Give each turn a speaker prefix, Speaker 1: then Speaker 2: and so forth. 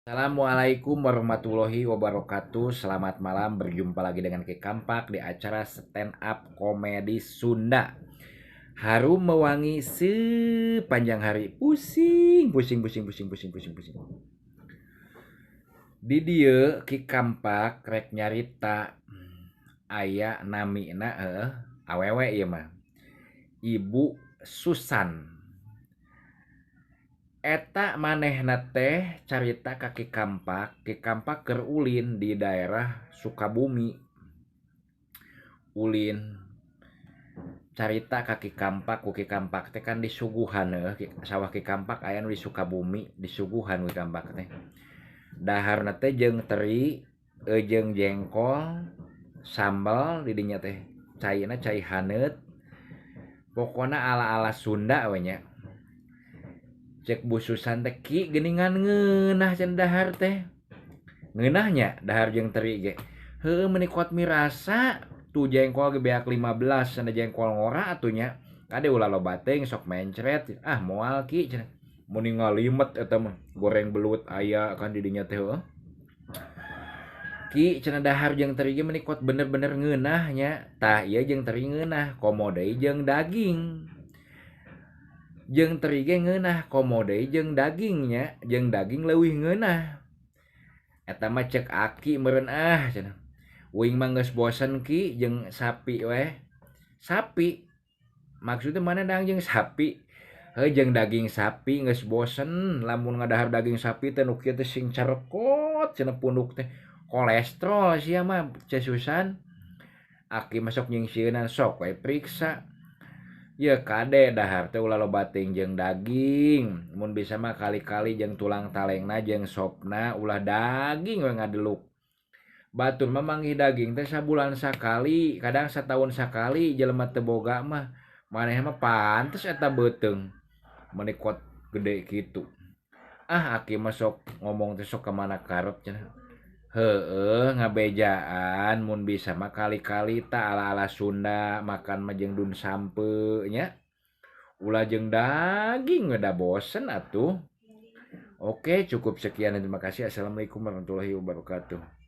Speaker 1: Assalamualaikum warahmatullahi wabarakatuh. Selamat malam, berjumpa lagi dengan Ki Kampak di acara stand up komedi Sunda. Harum mewangi sepanjang hari. Pusing, pusing, pusing, pusing, pusing, pusing, pusing. Di dieu Ki Kampak rek nyarita aya namina awewe ieu mah. Ibu Susan. Eta manehna teh carita ka Ki Kampak, Ki Kampak keur ulin di daerah Sukabumi. Ulin carita ka Ki Kampak, ku Ki Kampak teh kan disuguhan sawah Ki Kampak aya nu di Sukabumi, disuguhan ku Ki Kampak teh. Daharna teh jeung teri, jeung jengkol, sambal di dinya teh. Caina cai haneut. Pokona ala-ala Sunda we nya. Cek Bu Susan teh, "Ki, geuningan ngeunah cenah dahar teh." Ngeunah nya dahar jeung teri ge. Heueuh, meuni kuat mirasa tuh jengkol ge beak 15 cenah, jengkol ngora atuh nya. Kade ulah loba teuing, sok mencret. Ah, moal, Ki, cenah. Meuni ngalimet eta mah, goreng belut aya kan di dinya teh heueuh. Ki, cenah, dahar jeung teri ge meuni kuat bener-bener ngeunah nya. Tah, ieu jeung teri ngeunah, komo deui jeung daging. Jeung teri ge ngeunah, komo deui jeung daging nya, jeung daging leuwih ngeunah. Eta mah cek aki meureun ah cenah. Uing mah geus bosen, Ki, jeung sapi weh. Sapi? Maksudna maneh dahar jeung sapi? Heuh, jeung daging sapi geus bosen, lamun ngadahar daging sapi teh nu kieu teh sing carekot cenah punduk teh. Kolesterol sia mah, Ceu Susan. Aki mah sok nyingsieunan, sok we periksa. Ye kade dahar teh ulah loba teuing jeung daging, mun bisa mah kali-kali jeung tulang talengna jeung sopna, ulah daging we ngadeluk. Batur mah manggih daging teh sabulan sakali, kadang sataun sakali jelema teu boga mah. Maneh mah pantes eta beuteung meuni kuat gede kitu. Ah, aki mah sok ngomong teh sok ka mana karep cenah. Heueuh, ngabejaan mun bisa mah kali-kali tah ala-ala Sunda makan mah jeung dun sampeu nya. Ulah jeung daging we, da bosen atuh. Oke, cukup sekian dan terima kasih. Assalamualaikum warahmatullahi wabarakatuh.